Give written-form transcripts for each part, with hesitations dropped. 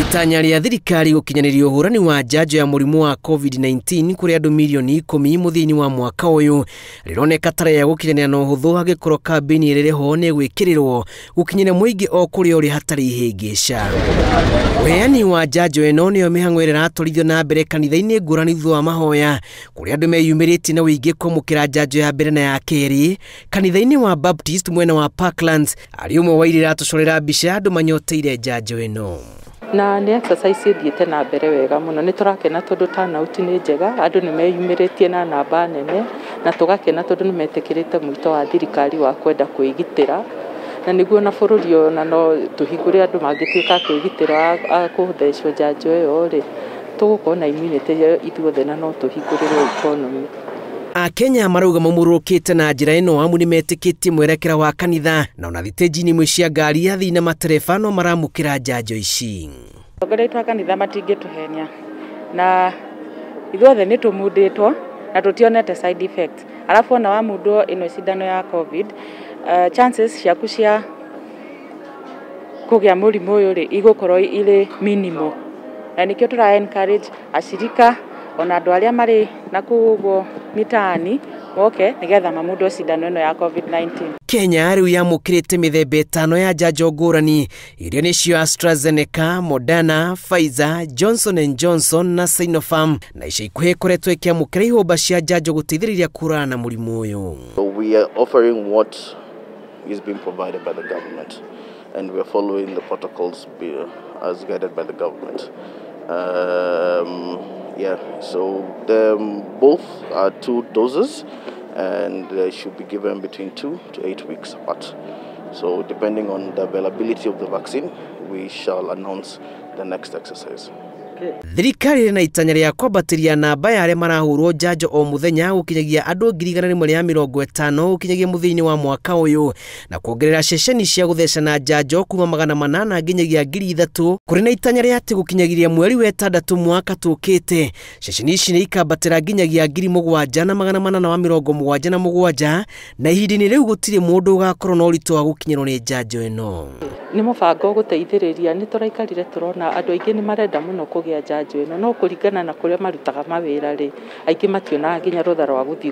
Itanya rĩa thirikari gũkinyanĩria ũhũrani wa njanjo ya mũrimũ wa COVID-19 kũrĩ andũ mirioni 10 mũthia-inĩ wa mwaka ũyũ rĩroneka ta rĩa gũkinyanĩra na ũhũthũ angĩkorwo kambĩini ĩrĩa ĩrĩ ho nĩ ĩgwĩkĩrĩrwo gũkinyĩra mũingĩ o kũrĩa ũrĩ hatarĩ ihĩngĩca. Ũheani wa njanjo ĩno nĩyo mĩhang'o ĩrĩa ĩratwarithio na mbere kanitha-inĩ ngũrani thutha wa mahoya kũrĩa andũ meyumĩrĩtie na ũingĩ kwamũkĩra njanjo ya mbere na ya kerĩ kanitha-inĩ wa Baptist mwena wa Parklands arĩ ũmwe wa iria iratũcorera mbica andũ manyoteire njanjo ĩno. Na nĩ exercise ĩthiĩte na mbere wega mũno, nĩ tũrakena tondũ turnout nĩ njega, andũ nĩ meyumĩrĩtie na namba nene, na tũgakena tondũ nĩ metĩkĩrĩte mwĩto wa thirikari wa kwenda kwĩgitĩra, na nĩguo na bũrũri ũyũ na no tũhingũre andũ mangĩtuĩka a kwĩgitĩra a kũthecwo njanjo ĩyo rĩ, tũgũkorwo na immunity ithuothe na no tũhingũrĩrwo economy. Akenya marauga maumũrũkĩte na njĩra ĩno amu nĩmetĩkĩtie mwerekera wa kanitha na ona thitĩnji-inĩ imwe cia ngari athii na matereba no maramũkĩra njanjo ici. Atongoria aitũ a kanitha matingĩtũhenia na ithuothe nĩ tũmundĩtwo na tũtionete side effects. Arabu ona wamundwo ĩno cindano ya COVID, chances ciaku cia kũgĩa mũrimũ ũyũ rĩ igũkorwo irĩ minimal, na nĩkĩo tũra encourage acirika ona andũ arĩa marĩ na kũu ũguo mitaani moke nĩgetha mamundwo cindano ĩno ya COVID-19. Kenya rĩu yamũkĩrĩte mĩthemba 5 ya njanjo ngũrani iria nĩcio AstraZeneca, Moderna, Pfizer, Johnson and Johnson na Sinopharm, na ica ikuhĩ ĩkoretwo ĩkĩamũkĩra ihũmba cia njanjo gũteithĩrĩria kũhũrana na mũrimũ ũyũ. We are offering what is being provided by the government, and we are following the protocols as guided by the government. So both are 2 doses, and they should be given between 2 to 8 weeks apart. So depending on the availability of the vaccine, we shall announce the next exercise. Thirikari ĩrĩ na itanya rĩa kwambatĩria namba ya arĩa marahũrwo njanjo o mũthenya gũkinyagia andũ 150,000 gũkinyagia mũthia-inĩ wa mwaka ũyũ na kuongerera ceceni cia gũthecana njanjo kuma 800 nginyagia 3,000 kũrĩ na itanya rĩa atĩ gũkinyagia mweri wa 6 mwaka tũkĩte ceceni ici nĩ ikambatĩra nginyagia 7,877 na ihinda-inĩ rĩu gũtirĩ mũndũ ũgakorwo na ũritũ wa gũkinyĩrwo nĩ njanjo ĩno. Nĩ mũbango gũteithĩrĩria, nĩ tũraikarire tũrona andũ aingĩ nĩ marenda mũno kũgĩa njanjo ĩno, no kũringana na kũrĩa marutaga mawĩra rĩ, aingĩ mationaga nginya rũtha rwa gũthiĩ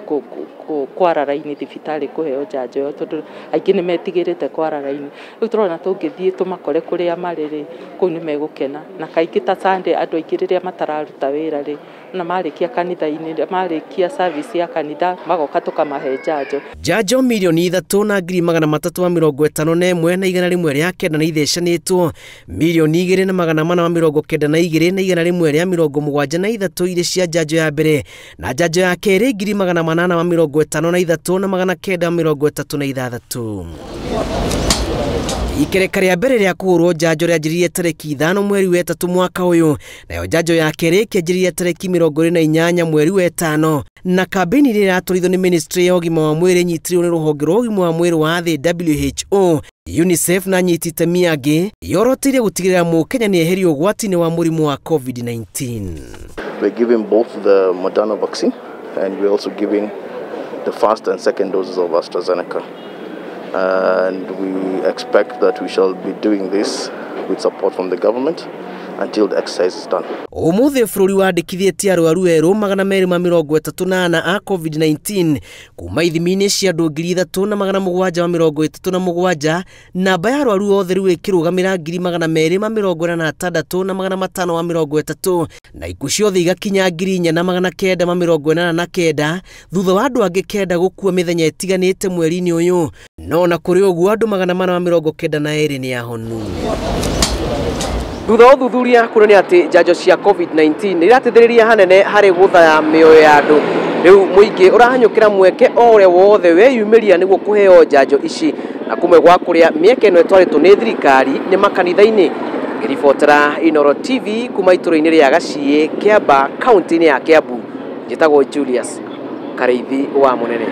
kwara raini thibitarĩ kũheo njanjo ĩyo tondũ aingĩ nĩ metigĩrĩte kwara raini. Rĩu tũrona tũngĩthiĩ tũmakore kũrĩa marĩ rĩ, kũu nĩ megũkena, na kaingĩ ta Sunday andũ aingĩ rĩrĩa matararuta wĩra rĩ, na marĩkia kanitha-inĩ, marĩkia service ya kanitha magoka tũkamahe njanjo. Njanjo mirioni 3,351 na 109 nĩ ithecanĩtwo, mirioni 2,492 na 173 irĩ cia njanjo ya mbere na njanjo ya kerĩ 853 na 936. Ikereka rĩa mbere rĩa kũhũrwo njanjo rĩanjĩrĩirie tarĩki 5 mweri wa 3 mwaka ũyũ, nayo njanjo ya kerĩ ĩkĩanjĩrĩria tarĩki 28 mweri wa 5, na kambĩini ĩrĩa ĩratwarithio nĩ Ministry ya ũgima wa mwĩrĩ ĩnyitĩrĩirwo nĩ rũhonge rwa ũgima wa mwĩrĩ wa thĩ WHO, UNICEF na anyiti itemi angĩ yoroteire gũtigĩrĩra mũkenya nĩ eherio ũgwati-inĩ wa mũrimũ wa COVID-19. We're giving both the Moderna vaccine and we're also giving the first and second doses of AstraZeneca. And we expect that we shall be doing this with support from the government until the exercise is done. Ũmũthĩ bũrũri wandĩkithĩtie arwaru erũ 234 a COVID-19 kuma ithimi-inĩ cia andũ 3,737, namba ya arwaru othe rĩu ĩkĩrũgamĩra 286,530 na ikuũ ciothe igakinya 4,989 thutha wa andũ angĩ 9 gũkua mĩthenya ĩtiganĩte mweri-inĩ ũyũ. No na kũrĩ ũguo andũ 492 nĩ ahonu. Thutha wa ũthuthuria kuonania atĩ njanjo cia COVID-19 nĩ irateithĩrĩria hanene harĩ gũthaya mĩoyo ya andũ, rĩu mũingĩ ũrahanyũkĩra mweke o ũrĩa wothe weyumĩria nĩguo kũheo njanjo ici, na kũmwe gwa kũrĩa mĩeke ĩno ĩtwarĩtwo nĩ thirikari nĩ makanitha-inĩ. Ngĩribotera Inooro TV kuma itũra-inĩ rĩa Gaciĩ, Kĩamba, kaunti-inĩ ya Kiambu, njĩtagwo Julius Karĩithi wa Mũnene.